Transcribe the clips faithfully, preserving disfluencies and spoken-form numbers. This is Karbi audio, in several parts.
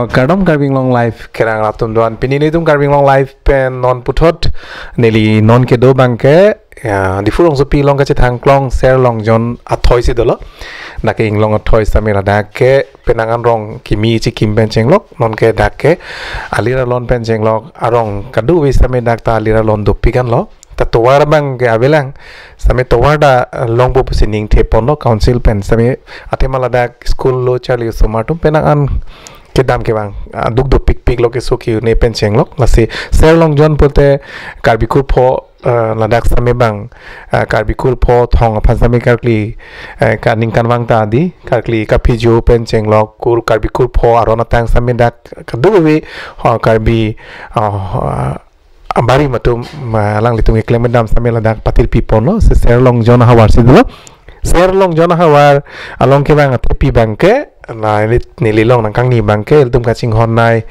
Kardom Karbi Anglong Live kerang atum doan. Pini nelitum Karbi Anglong Live pen non puthot neli non kedo abangke, ya, Diphu rongsopi along kachethang klong Ser Longjon athoi si dolo. Dak ke inglong athoi sitame ladak ke penang an rong kimi chikim pen chenglok, non ke dak ke alir alon pen chenglok, arong kadokave sitame dak ta alir alon dopik anlo. Ta tovar abangke avelang, sitame tovar ta, eh, longpo pusi ning theponlo council pen sitame, athema ladak school lo charli osomar atum penang an kedam kevang, ah, duk dopikpik lo, keso ke-un-e pen chenglok. Lasi Ser Longjon pulote Karbi kur pho, eh, ladak sitame abang, eh, Karbi kur pho thong aphan sitame karkli, eh, kaningkanvang ta dei, karkli kaphijo pen chenglok, kur Karbi kur pho aron atang sitame dak kadokave, ah, Karbi, ah, ah, barim atum, ma, alanglitum keklem kedam sitame ladak patir piponlo, si Ser Longjon ahavar si dolo. Ser Longjon ahavar along kevang athepi abangke, la neli, neli along nangkangni abangke ilitum kachinghon nei,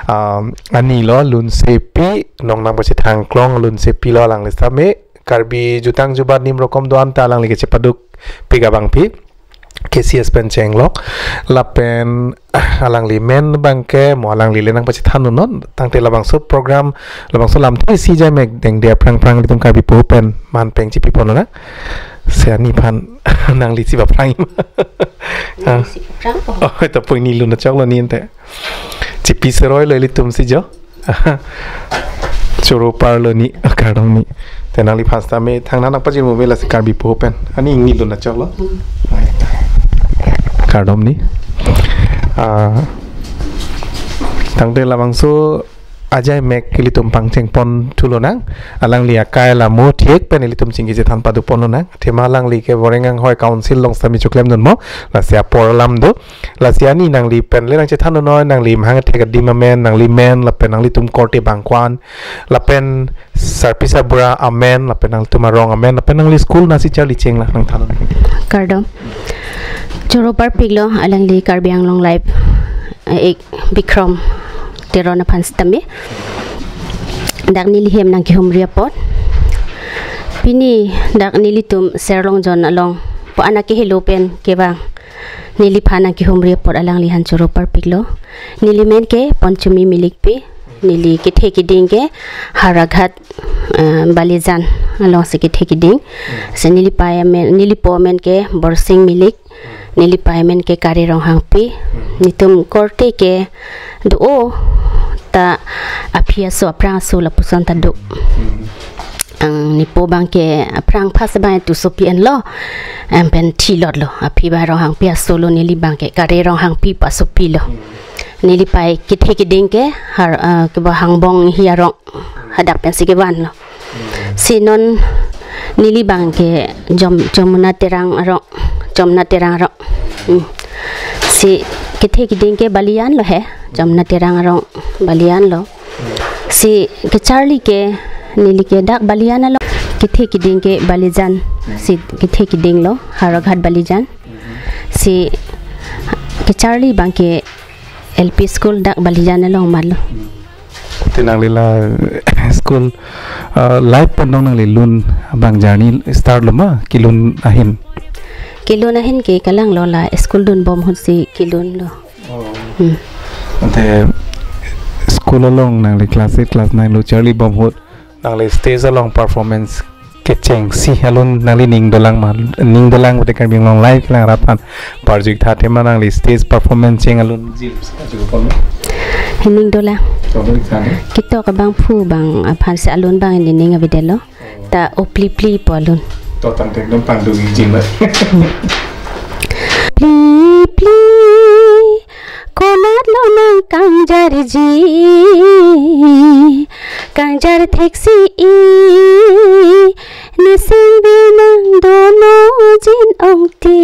um, ani lo, Lunsepi, non nangpachethang klong Lunsepi lo alangli sitame, Karbi jutang jubat nim rokom doan ta alangli kechepadukpik abangpi, K C S pen chenglok, lapen alangli men abangke, mo alangli le nangpachethan non, tangte labangso program, labangso lamthe isi ajaimek dengde aphrang aphrang ilitum Karbi poho pen man peng chipipon nang. Si ani aphan nangli si aphrang. Ah. Neli si aphrang po. Oh, ito po, neli lun achoklo ni ante. Chipi seroi lo ilitum si jo. Choro parlo ni, ah, kardom ni. Te nangliphan sitame thangnat nangpajirmo me lasi Karbi poho pen. Ani neli lun achoklo. Hmm. Kardom ni. Ah, tangte labangso ajaimek ilitum pangchengpon thulonang. Alangli akai la mo thiek pen ilitum chingki chethan paduponlonang. Athema alangli ke Boreng Anghoi Council along sitame choklemdunmo. Lasi apor alam do. Lasi ani nangli pen le nangchethan unnoi, nangli mahang thek adim amen, nangli men, lapen nanglitum korte bangkwan, lapen sarpi sarbura amen, lapen nanglitum arong amen, lapen nangli school nasi charli cheng la nangthan unnoi. Kardom. Choro parpiklo alangli Karbi Anglong Live, eh, ik Bikrom Teron aphan sitame. Dak neli hem nangkehumri apot. Pini dak nelitum Ser Longjon along po anak kehelo pen kevang neliphan nangkehumri apot alangli aphan choro parpiklo. Neli men ke Ponchumi Milikpi, neli kethe keding ke Howraghat, eh, Balijan along si kethe keding. Si neli pei amen, neli po amen ke Borsing Milik, neli pei amen ke Kare Ronghangpi. Netum korte ke do-o ta aphi aso aphrang aso lapuson ta do. Ang nepo abangke aphrang phas abang tu sopi enlo. Em pen thilotlo. Aphi abang Ronghangpi aso lo, neli abangke Kare Ronghangpi pu asopi lo. Neli pei kethe keding ke har, ah, keba Hangbong Hi arong hadak pensi kevanlo. Si non neli abangke Jom, Jomuna Terang arong, Jomuna Terang arong. Hmm. Si kethe keding ke Balijan lo he, Jomuna Terang arong Balijan lo. Si kecharli ke neli ke dak Balijan along. Kethe keding ke Balijan. Si kethe keding lo, Howraghat Balijan. Si kecharli abangke L P school dak Balijan along matlo. Te nangli la school, uh, life pen nangli lun abang journey start lo ma, kelun ahin? Kelun ahin ke kalang lo, la school dunbom ahut si kelunlo. Oh. Hmm. Ante school along nangli class eight, class nine lo charlibom ahut nangli stage along performance kechengsi alun nangli ning dolang ma, ning dolang pute Karbi Anglong Live kelang rat aphan parju-ik tha, athema nangli stage performance cheng alun jil ajupon. Ning dolang. Ketok abangphu abang aphan si alun abang nening avedetlo. Ta O Pli Pli pu alun. To tangte ekdom pangdun jin ba. Pli pli, konat lo nang kangjarji, kangjar theksi i, neseng ve nang dono jin ongti.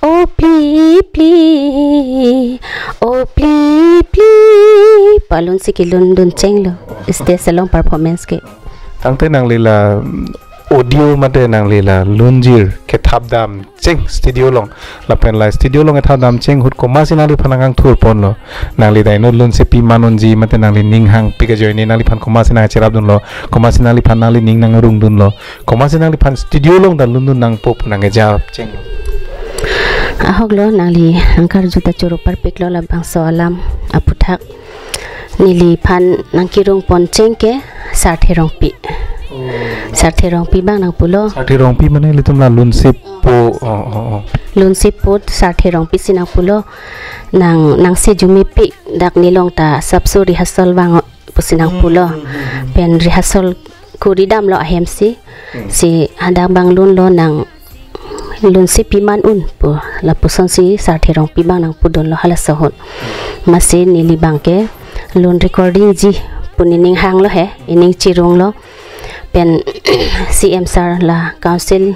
O pli pli, o pli pli pu alun si kelundun chenglo stage along performance ke. Tangte nangli la, mm, audio mate nangli la lunjir kethap dam cheng studio along. Lapen la studio along kethap dam cheng ahut komatsi nangliphan nangkangthurponlo? Nangli dai no lunsepi man unji mate nangli ning hangpik ajoine nangliphan komatsi nangcherapdunlo? Komatsi nangliphan nangli ning nangrungdunlo? Komatsi nangliphan studio along ta lundun nangpo pu nangkejap chenglo? Ahok lo, nangli nangkarju ta choro parpik lo labangso alam aputhak. Neliphan nangkerung pon cheng ke Sarthe Rongpi. Oh. Sarthe Rongpi abang nangpulo. Sarthe Rongpi mane ilitum la Lunsip po. Oh, oh, oh. Lunsip po Sarthe Rongpi si nangpulo. Nang, nangsi jumipik dak nelong ta sapso rehearsal vang pusi nangpulo. Hmm, hmm, hmm, hmm. Pen rehearsal kuri damlo ahemsi. Hmm. Si hadak abang lunlo, nang lunsi piman un pu, lapusonsi Sarthe Rongpi abang nangpudunlo halaso ahut. Masi neli abang ke lun recording ji pu nening hanglo he, nening cherunglo. Pen C M sir la council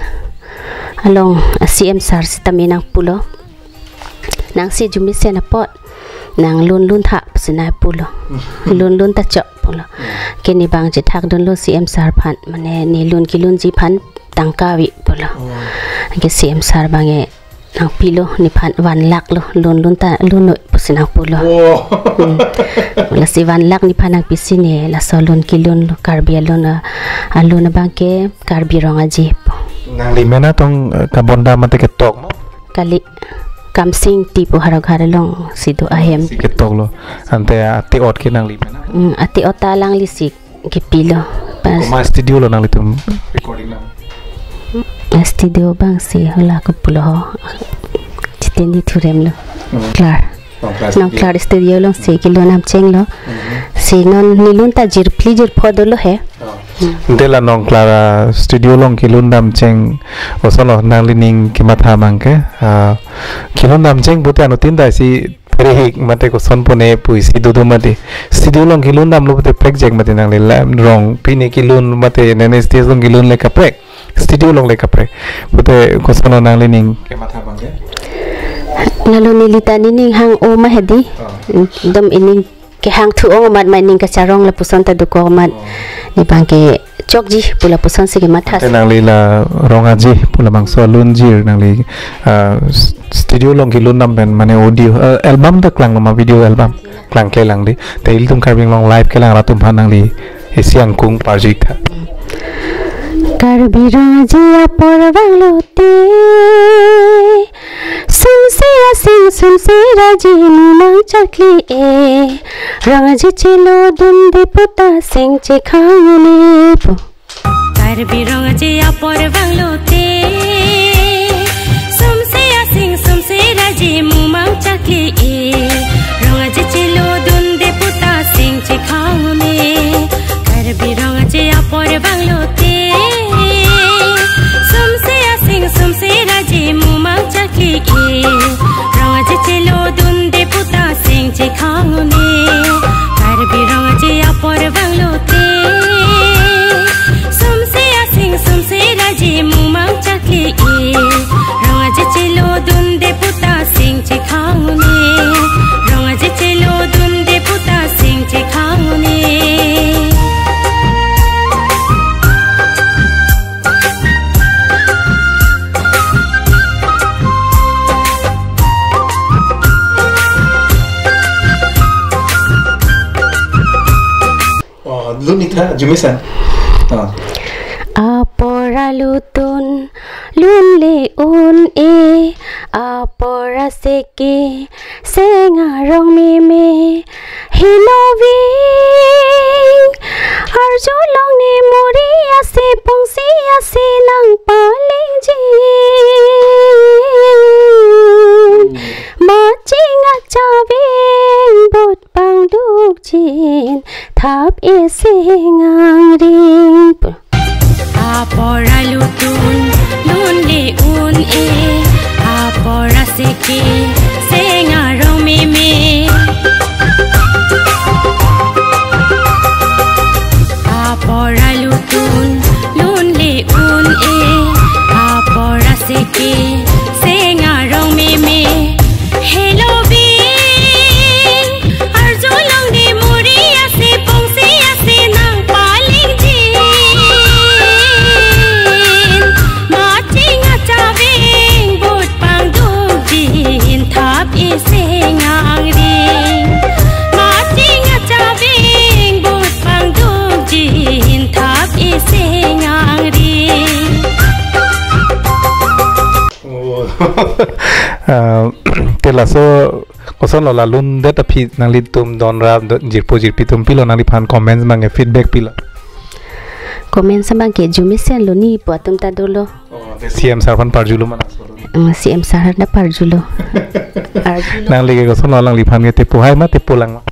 along, C M sir sitame nangpulo, nangsi jumisen apot nang lun lun tha pusi nangpulo. Lun lun ta chok pulo. Ke ne abang chethakdunlo C M sir aphan, mane ne lun kelunji aphan tangka ave pulo. Oh. Ke C M sir abang ke nangpilo nephan one lakh lo, lun lun ta lun noi pusi nangpulo. Oh. Hmm. Lasi one lakh nephan nangpisi ne laso lun kelunlo, Karbi alun, ah, alun abang ke Karbi Rong Aje pu. Nangli mena tong, eh, kabonda mate ketok mo? Kali, Kamsing Ingti pu Howraghat alongsi do ahem. Si ketoklo. Ante ate-ot ke nangli mena? Hmm, ate-ot ta alanglisi kepilo. Pas. Komat studio lo nanglitum recording nang? Eh, studio abangsi hala kopulo ho. Jiteni Thurem lo. Hmm. Klar. Nongklar Studio. Nongklar Studio alongsi kelun dam chenglo. Hmm. Si non ne lun ta jirphli jirpho dolo he. Oh. Hmm. Ante la Nongklar, ah, Studio along kelun dam cheng, koson lo nanglining kematha abang ke, ah, kelun dam cheng pute anuttin ta isi pherehik mate koson pone pu isi dodo mati. Studio along kelun damlo pute prekjak mati nangli la Rongpi ne kelun mate nene stage along kelun le kaprek. Studio along le kaprek. Pute koson lo nanglining kematha abang ke? Lalo neli ta nening hang-o ma hedi. Oh. Dam nening kehangthu-ong amat ma nening kacharong lapuson ta dokok amat. Oh. Ne abang ke chokji pu lapusonsi kematha. Ante nangli la Rong Aje pu labangso alun jir nangli, ah, s-, studio along kelun dam pen mane audio, ah, album ta klanglo ma, video album? Klangkle lang di. Te ilitum Karbi Anglong Live kelang arat atum aphan nangli isi angkung parju-ik tha. Karbi Rong Aje apor vanglote, sumse asing sumse raji mumang chakli e, Rong Aje chelodunde puta sing chekhang un-e pu. Karbi Rong Aje apor vanglote, sumse asing sumse raji mumang chakli e, Rong Aje chelodunde puta sing chekhang un-e. Karbi Rong Aje apor vanglote, sumse asing sumse raji mumang chakli e, Rong Aje chelodunde puta sing chekhang un-e. Karbi Rong Aje apor vanglote, sumse asing sumse raji mumang chakli e, Rong Aje chelodunde puta sing chekhang un-e, Rong Aje chelodunde puta sing chekhang un-e. Oh, lun-ik tha, jumisen. Oh. Apor alutun lunle un-e, apor aseke seng arong meme, heloving arjulong ne muri ase pongsi ase nangpalingjin. Maching achaveng bot pangdukjin, thap isi ngangring. Apor alutun lunle un-e, apor aseke seng arong meme. Apor alutun lunle un-e, apor aseke seng arong meme. Heloving arjulong ne muri ase pongsi ase nangpalingjin. Maching achaveng bot pangdukjin, thap isi ngangring. Maching achaveng bot pangdukjin, thap isi ngangring. Oh. Ah, te laso kosonlo, la lundet aphi nanglitum don ra do-, jirpo jirpi atum pilo nangliphan comments abang ke, feedback pilo? Comments abang ke arjumesenlo, ni pu atum ta dolo. Oh, te C M sir aphan parjulo ma laso? Hmm, C M sir aphan ta parjulo. Arjulo. Nangli ke kosonlo, alangliphan ke tepo hai ma, tepo lang ma?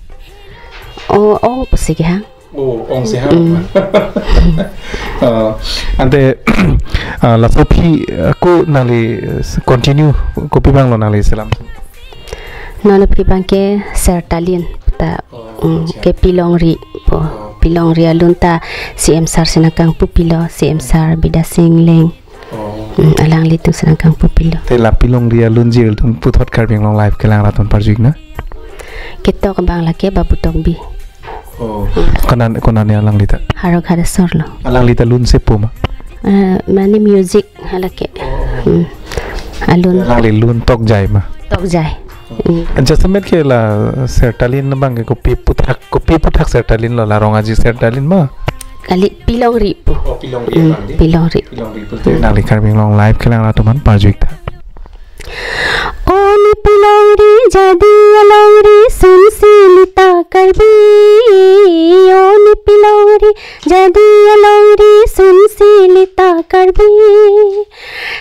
Oh, ong pusi kehang. Oh, ong si ha. Mm. Ah, ante, ah, laso aphi, ah, ko nangli, eh, continue kopi abanglo nangli selam? Non aphi abang ke sertalin ta, oh, mm, acha, ke Pilongri po. Oh. Pilongri alun ta C M sir si nangkangpu pilo, C M sir Bidya Sing Engleng. Oh. Hmm, alanglitum si nangkangpu pilo. Te la Pilongri alunjir atum puthot Karbi Anglong Live kelang rat atum parju-iknang? Ketok abang lake Babu Tokbi. Oh. Konan, konan ne alangli ta? Howraghat asor lo. Alangli ta lun sepo ma? Eh, mane music halake. Oh. Hmm. Alun. Alangli lun tokjai ma? Tokjai. Hmm. Jasemet ke la sertalin abang ke kopi aputhak, kopi aputhak sertalin lo, la Rong Aji sertalin ma? Kali, Pilongri pu. Oh, Pilongri. Hmm, abang di? Pilongri. Pilongri pu te nangli Karbi Anglong Live kelang rat atum aphan parju-iktha. O ne Pilongri jadi alongri sunsi lita Karbi. O ne Pilongri jadi alongri sunsi lita Karbi.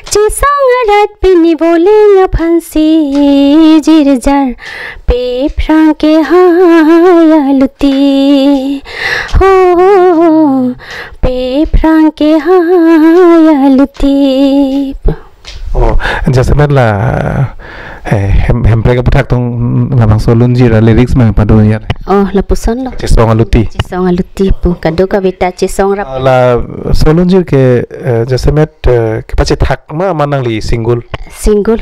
Chesong arat pini voleng aphansi jirjar pe phrang kehai aluti. Ho, pe phrang kehai aluti. Oh, jasemet la, eh, hem, hemprek aputhak atum labangso alunjir a-lyrics ma pado ya? Oh, lapuson lo. Chesong aluti. Chesong aluti pu. Kadokave ta chesong rap. Ah, laso alunjir ke, eh, jasemet, eh, kepachethak ma, ma nangli single? Single.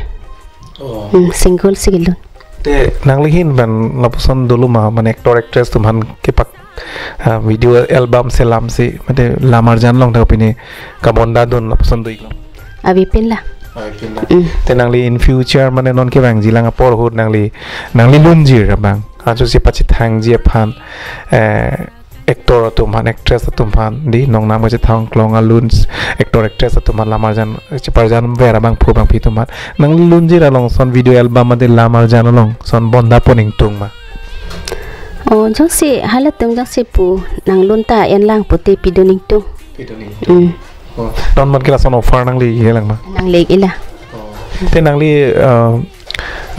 Oh. Hmm, single si kelun. Te nangli ahin pen lapuson dolo ma, mane actor actress atum aphan kepak, ah, video album selam si, mate lam arjan along ta pine kabonda dun lapuson do-iklo? Avepin la. Avepin la. Mm. Te nangli in future mane non kevangji lang apor ahut nangli, nangli lunjir abang, anchotsi pachethangji aphan, eh, actor atum aphan, actress atum aphan, di nongnam kachethang klong alun s-, actor actress atum aphan lam arjan cheparjan ver abangphu abangpi atum aphan, nangli lunjir along son video album mate lam arjan along son bonda pon ingtung ma? Oh, jongsi halatum jongsi pu nanglun ta enlang pute pidun ingtung. Pidun ingtung. Mm. Oh, non man ke lason offer nangli-iklang ma? Nangli-ikla. Oh. Te nangli, eh,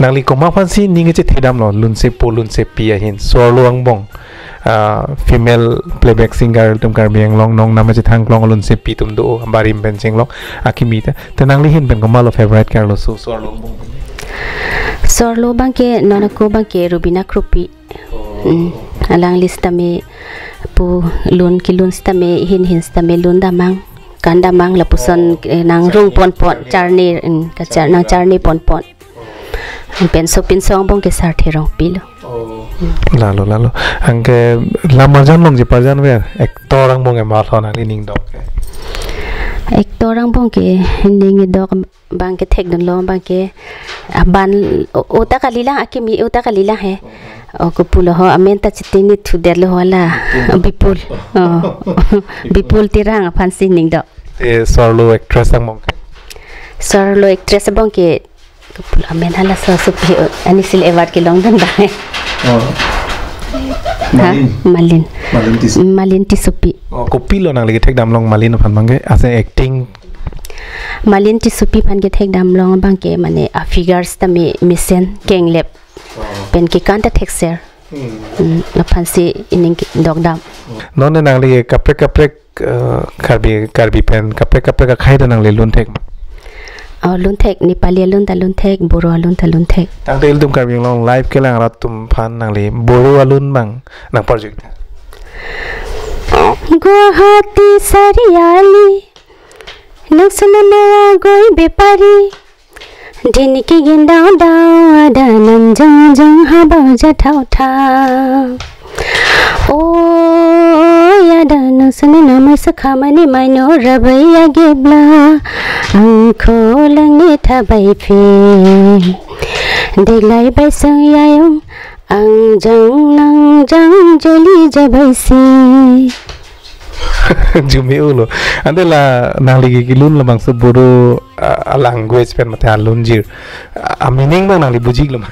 nangli komat aphansi ning kachethedamlo, lun sepo lun sepi ahin, so-arlo angbong, ah, female playback singer atum Karbi Anglong nongnam kachethang klong alun sepi atum do, barim pen chenglok akimi ta. Te nangli ahin pen komatlo favorite ke arloso, so-arlo angbong pen? So-arlo abang ke non ako abang ke Rubina Kropi. Oh. Hmm. Alangli sitame pu lun, kelun sitame hin hin sitame lun damnang, kan damnang lapuson, oh, eh, nangrung charni, ponpon, charni, charni, hmm, kachar-, charni nangcharni ponpon. Pen sopinso angbong ke Sarthe Rongpi lo. Oh. Lalo, lalo. Anke lam arjan along cheparjan ver, actor angbong ke komatlo nangli ning dok ke? Actor angbong ke ning dok abang ke thekdunlo abang ke, aban o-, ota kalilang, akimi ota kalilang he. Oh, kopulo ho, amen ta chitini thudetlo ho la. Bipul. Bipul. Oh. Bipul Terang aphansi ning dok. Te so-arlo actress angbong ke? So-arlo actress angbong ke kopulo amen, halaso sopi, oh, anisi le award kelongdun abang he. Oh. Ha? Malin. Malin. Malin Tis- Malin Tissopi. Oh, kopilo nangli kethekdam long Malin aphan abang ke, ase acting? Malin Tissopi aphan kethekdam long abang ke mane a-figure sitame mesen, kenglep. Oh. Pen kekan ta thekser. Hmm. Hmm, laphansi ining ke dokdam. Non ne nangli kaprek kaprek, eh, Karbi, Karbi pen kaprek kaprek akhai ta nangli lun thek ma? Oh, lun thek, Nepali alun ta lun thek, Boro alun ta lun thek. Tangte ilitum Karbi Anglong Live kelang rat atum aphan nangli Boro alun abang nangparju-iktha. Guwahati Sariali, noksa namaya goi bepari. Dini kegen dau dau, ada nam jong jong habau ja thau thau. Oi, ada nang sene namai sakhamani mai no rabai agibla. Angkho lang ne thabai phi. Deglai bai sang yayong, ang jang nang jang joli jabai si. Jume-olo. Ante la nangli ke kelun labangso Boro, ah, a language pen mate alunjir. Ah, a meaning abang nangli bujiklo ma?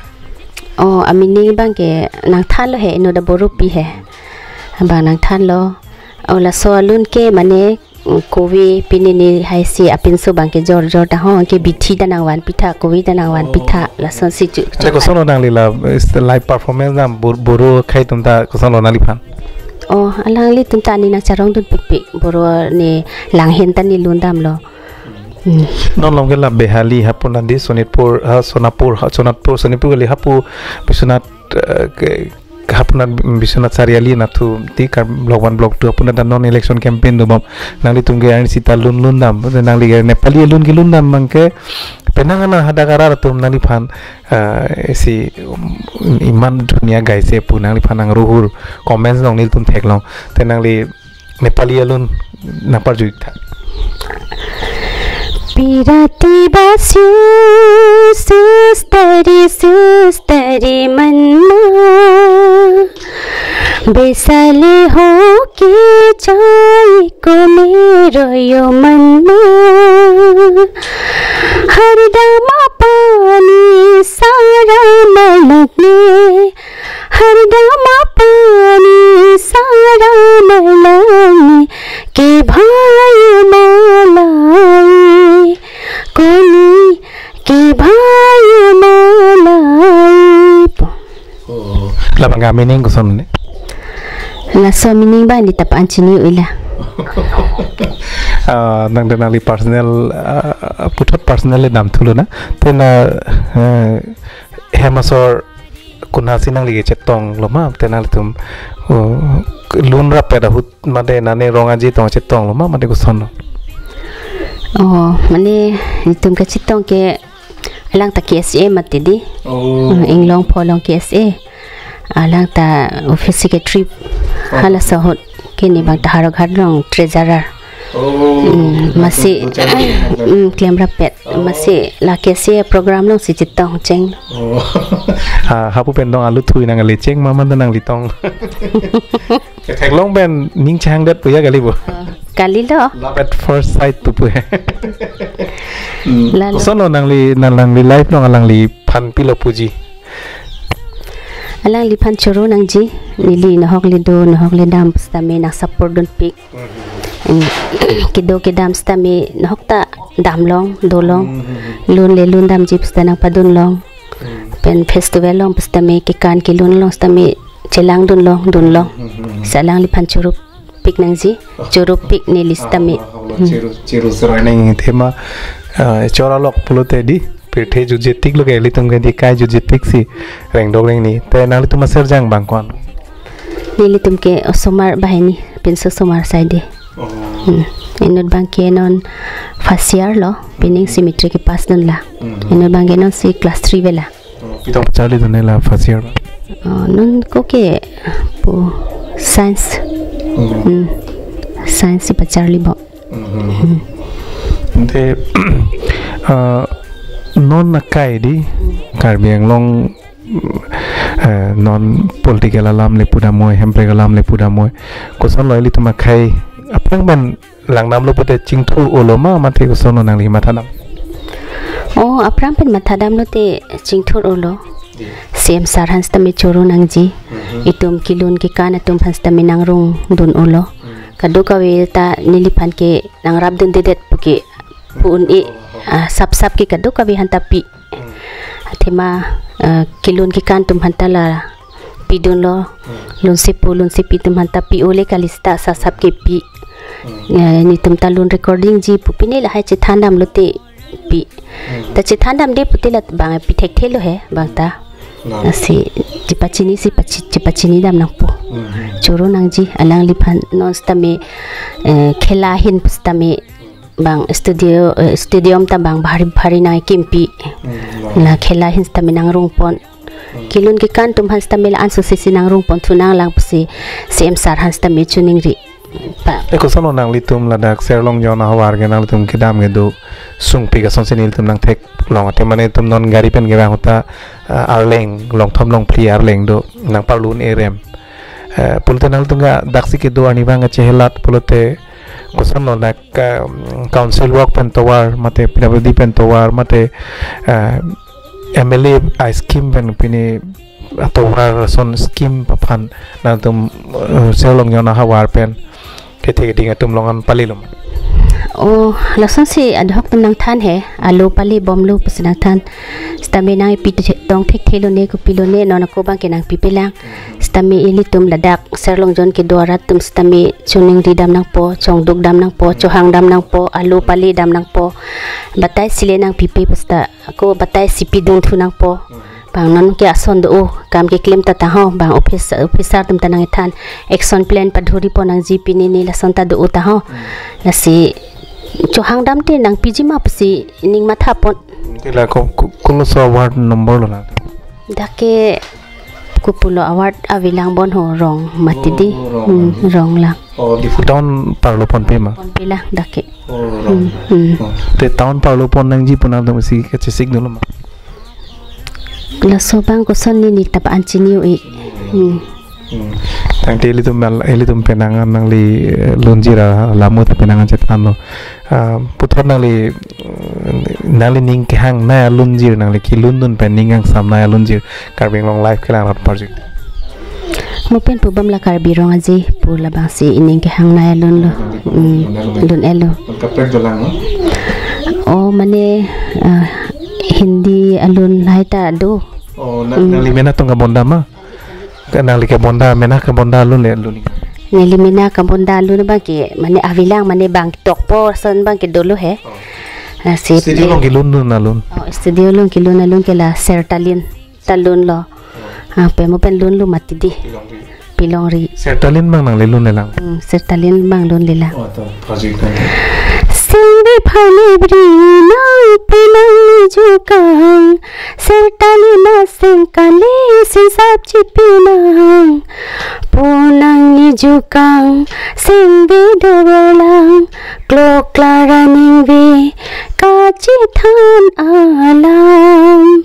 Oh, a meaning abang ke nangthanlo he, inut a Boropi he. Abang nangthanlo. Oh, laso alun ke mane, mm, kove pini ni haisi apinso abang ke jor jor ta ho, ke bithi ta nangvanpitha, kove ta nangvanpitha, lasonsi chu. Che, kosonlo nangli la, eh, live performance dam Bor-, Boro akhei atum ta kosonlo nangliphan? Oh, alanglitum ta ne nangcharongdun pikpik, Boro ne langhin ta ne lundamlo. Hmm. Non along ke la Behali hapu nadi Sonitpur, ha, Sonapur, ha, Sonatpur, Sonitpur kali hapu Biswanath, eh, ke, hapu nat Biswanath Chariali nathu ti kar block one, block two hapu nat non election campaign dobom. Nanglitum ke arni sita lun lundam, nangli ke Nepali lun kelundam abang ke penang ana hadak arat atum nangliphan, eh, si, um, iman dunia gaise pu nangliphan nangruhur comments along nelitum theklong. Te nangli Nepali alun nangparjuitha. Pirati basu sustari sustari manma, besale hoke chai ko mero yo manma, hardam apani sara malak ne, hardam apani sara malai kebhayu malai, koni kebhayu malai. Oh, labang ke meaning koson ne? Laso meaning abang ne ta pa-an chini-oi la. Ah, nang dan nangli personal, ah, puthot personal le damthulo na. Te na, eh, hem asor konatsi nangli ke chetonglo ma, te nanglitum, oh, lun rappet ahut mate nane rong aji tong chetonglo ma, mate kosonlo? Oh, mane netum kachetong ke alang ta K S A mati di. Oh. Hmm, Inglongpho along K S A. Alang ta office secretary. Oh. Halaso ahut ke ne abang ta Howraghat along treasurer. Oh. Hmm, masi, hmm, klem rappet. Oh. Masi la K S A program alongsi chetong cheng. Oh. Ha, hapu pen dong alu thui nangli cheng ma, mane nangli tong. Ketheklong pen ning changdet puya kali bo. Oh, kalilo. Love at first sight tu pu he. Hmm. Lalo. Kosonlo nangli, nang, nangli life along alangliphan pilo puji? Alangliphan choro nangji, neli nahok le do, nahok le dam sitame nang support dunpik. Hmm, kedo kedam sitame nahok ta damlong, dolong, hmm, lun le lundamji pusita nangpadunlong. Hmm. Pen festival along pusitame kekan kelun along sitame chelangdunlong, dunlong. Hmm. Lasi alangliphan choropik nangji, oh, choropik neli sitame. Ah, ah, ah, hmm, choro, choro serai nang tema, ah, choro lok pulote di, pirthe jutje tiklo ke ilitum ke di kai jutje tiksi rengdok rengni. Te nanglitum aserjang abang ko-an? Nelitum ke osomar banghini, pinso osomar saide. Oh. Hmm. Inut abang ke non first year lo, pining, hmm, six semester kepass dunlo. Hmm. Inut abang ke nonsi class three avelo. Oh, pitong pacharlidun ne la first year abang? Oh, non ko ke pu science. Hmm. Hmm. Science si pacharlipo. Hmm. Hmm. Ante, ah, non akai di Karbi Anglong, eh, non political alam le pudamoi, Hemprek alam le pudamoi, kosonlo ilitum akhei aphrang pen langdamlo pute chingthur-olo ma, mate kosonlo nangli mathadam? Oh, aphrang pen mathadamlote chingthur-olo. Iya. C M sir aphan sitame choro nangji. Mhm. Itum kelun kekan atum aphan sitame nangrungdun-olo. Hmm. Kadokave ta neliphan ke nangrapdundedet puke pu un-e, oh, oh, ah, sap sap ke kadokave aphanta pi. Hmm. Athema, eh, kelun kekan atum aphanta la pidunlo. Hmm. Lunsepo lunsepi atum aphanta pi-ole kali sita sap sap ke pi. Hmm. Eh, netum ta lun recordingji pu pine lahai chethandamlote pi. Hmm. Ta chethandamde pute la bang pi thekthelo he abang ta. Lalo. Lasi chepachinisi pachi-, chepachinidam nangpo. Hmm. Choro nangji alangliphan non sitame, eh, khela ahin sitame bang studio, eh, stadium ta bang bhari bhari nangkimpi. Hmm, lalo. La khela ahin sitame nangrungpon. Hmm. Kelun kekan atum aphan sitame la-an sosisi nangrungponthu nanglang pusi C M sir aphan sitame choningri. Pa. Eh, kosonlo nanglitum ladak Serlongjon ahavar ke nanglitum kedam kedo sungpik asonsi nelitum nangtheklong, athema netum non gari pen kevang ahut ta, ah, arleng, longthom longphli arleng do, nangparlu un-e rem. Eh, pulote nanglitum ke daksi kedo arnivang kachehelat pulote Koson lo dak, ah, council work pen tovar, mate P W D pen tovar, mate, ah, M L A a-scheme pen pine atovar ason scheme aphan nangtum, eh, Serlongjon ahavar pen kethe keding atum along an palilo ma? Oh, lasonsi adhok tum nangthan he, alu pali bomlo pusi nangthan. Sitame nang ipi te-, tong thekthelo ne, kopilo ne, non ako abang ke nangpipelang. Sitame ilitum ladak Serlongjon kedo arat atum sitame choningri dam nangpo, chongduk dam nangpo, chohang dam nangpo, alu pali dam nangpo. Batai sile nangpipe pu seta ako batai si pidun thu nangpo. Bang non ke ason do-o, kam keklem ta taho, bang office, officer atum ta nangkethan, action plan padhuri pon nangji, pine ne lason ta do-o taho. Lasi chohang dam te nangpiji ma pusi ning mathapon. Te la ko, ko, koloso award number lo na? Dak ke kopulo award avelang bon ho, rong mati di. Oh, rong. Hmm, rong lang. Oh, Diphu town parlo ponpe ma? Ponpe lang dak ke. Oh, rong. Hmm, hmm. Oh. Te town parlo pon nangji pu nangtum si kachesik dolo ma? Laso abang koson ne, ne ta pa-an chini-o-e. Hmm. Hmm. Tangte ilitum mal-, ilitum penang an nangli, eh, lunjir alam ta penang an chethanlo. Ah, puthot nangli, mm, nangli ning kehangnei alunjir, nangli kelun dun pen ning kangsam nei alunjir Karbi Anglong Live kelang rat parju. Mo pen pu bom la Karbi Rong Aje pu labangsi ining kehangnei alunlo. Hmm, lun-elo. Kaprek dolang, no? Oh, mane, ah, Hindi alun lahai ta do. Oh, na-, hmm, nangli mena atum kabonda ma? Ka nangli kabonda, mena kabonda alun le, alun. Neli mena kabonda alun abang ke, mane avelang, mane bang tokpo ason abang ke dolo he. Oh. Ah, si studio along kelun dun alun. Oh, studio along kelun alun ke la Sertalin ta lunlo. Oh. Ah, pemo pen lunlo mati di. Pilongri. Pilongri. Sertalin abang nangli lunlelang? Hmm, Sertalin abang lunlelang. Oh, to, project kan. Singve phale bri nang pu nangli jukang, Sertalin aseng kali singsap chipi nang pu nangli jukang, singve doverlang, kloklar aningve kachethan alam.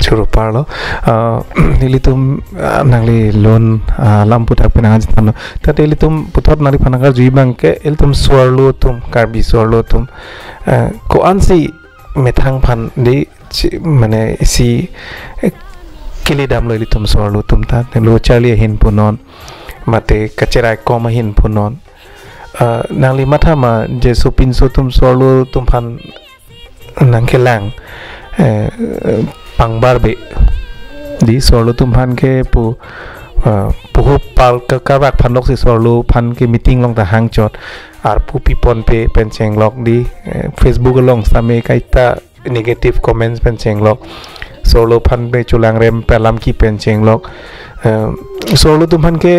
Choro parlo, ah, ilitum, ah, nangli lun, ah, alam aphuthak penang an chethanlo. Tate ilitum puthot nangliphan nangkarju abang ke, ilitum so-arlo atum, Karbi so-arlo atum, ah, ko-ansi methang aphan di chi, mane isi, eh, kele damlo ilitum so-arlo atum ta, lo charli ahin punon, mate kacheraikom ahin punon. Ah, nangli matha ma je sopinso atum so-arlo atum aphan nangkelang, eh, pangbarbe di so-arlo atum aphan ke pu, ah, puhu pal ke karvak aphan loksi so-arlo aphan ke meeting along ta hangchot, arpu piponpe pen chenglok di, eh, Facebook along sitame kaita negative comments pen chenglok. So-arlo aphan pe cholangrem pe alam ki pen chenglok. Eh, so-arlo atum aphan ke,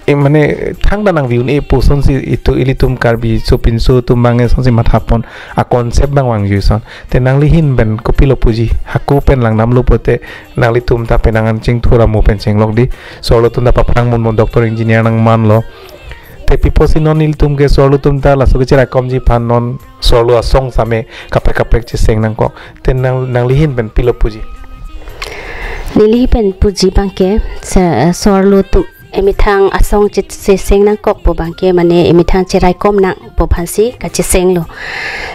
eh, mane thangta nangvi un-e pu asonsi itum ilitum Karbi sopinso atum abang asonsi mathapon, a-concept abang vangjuson. Te nangli ahin pen kopilo puji? Hako pen langdamlo pote nanglitum ta penang an chingthur amo pen chenglok di. So-arlo atum ta paphrang munmo, doctor engineer nangmanlo. Te pi apotsi non ilitum ke so-arlo atum ta laso kacheraikomji aphan non so-arlo asong sitame kaprek kaprek cheseng nangkok. Te nang, nangli ahin pen pilo puji? Neli ahin pen puji abang ke, se-, so-arlo atum emethang asong che-, cheseng nangkokpo abang ke, mane emethang cheraikom nangpo aphansi kachesenglo.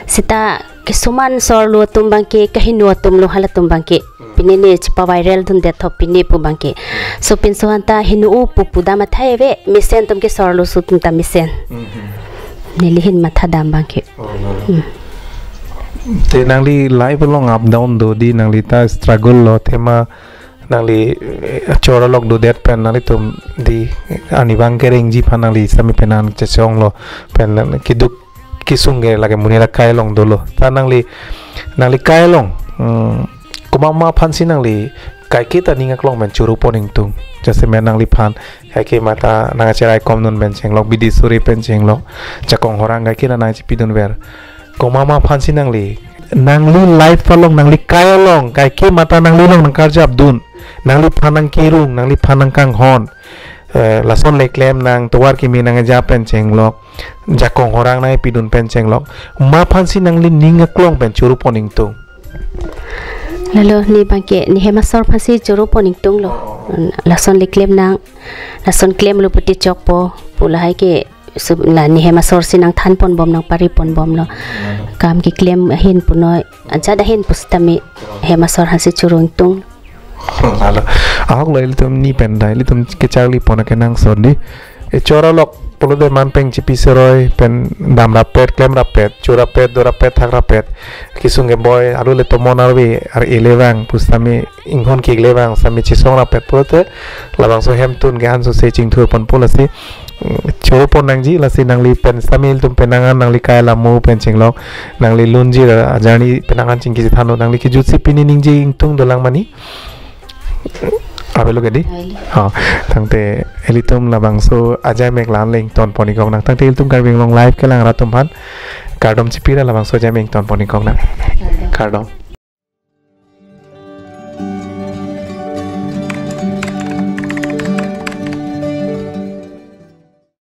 Seta kisuman so-arlo atum abang ke kaheno atumlo, halatum abang ke. Hmm. Pine ne chepa-viral dundet ho pine pu abang ke. Hmm. Sopinso aphan ta heno-o pu pudam athai ave, mesen atum ke so-arloso atum ta mesen. Hmm, hmm. Neli ahin mathadam abang ke. Oh, no. Hmm. Te nangli life along up down do di, nangli ta struggle lo, athema nangli, eh, achor along dodet pen nanglitum di, arnivang kerengji aphan nangli sitame penang an chechonglo, pen keduk kesung ke lake monit akai along dolo. Ta nangli, nangli kai along, hmm, komat ma aphansi nangli kaike ta ning aklong pen choro pon ingtung? Jasemet nangliphan kaike mata nangcheraikom dun pen chenglok, bidi sore pen chenglok, jakong horang kaike ta nangchipidunver. Komat ma aphansi nangli, nangli life along, nangli kai along kaike mata nangli along nangkarjap dun, nangliphan nangkerung, nangliphan nangkanghon, eh, lason le klem nang, tovar kimi nangja pen chenglok, jakong horang nangpidun pen chenglok, ma aphansi nangli ning aklong pen choro pon ingtung? Lalo ne abang ke ne hem asor aphansi choro pon ingtunglo. Oh, oh, oh. Lason le klem nang, lason klemlo puti chokpo pu lahai ke Sub la ne hem asor si nangthan ponbom, nangpari ponbomlo. Kam keklem ahin punoi, ajat ahin pusitame hem asor aphansi choro ingtung. Lalo. Ahok lo ilitum ni pen dai, ilitum kecharli pon akenangsot di. E chora lok pulote man peng chipi seroi pen dam rapet, klem rapet, chora pet, do rapet, thak rapet. Kesung keboi, alu le tomon arve, ar-e le vang, pusitame inghon kik le vang, sitame chesong rapet pulote labangso hemtun ke-an sose chingthur ponpo lasi. Mm, choro pon nangji, lasi nangli pen sitame ilitum penang an nangli kai lamo pen chenglok, nangli lunjir ajarni penang an chingki chethanlo, nangli kejutsi pini ningje ingtung dolang mani. Avelo ke di? Avelo. Ha, tangte ilitum labangso ajaimek la-an le ington pon-ik kok nang. Tangte ilitum Karbi Anglong Live kelang rat atum aphan kardom chipira labangso ajaimek ington pon-ik kok nang. Kardom.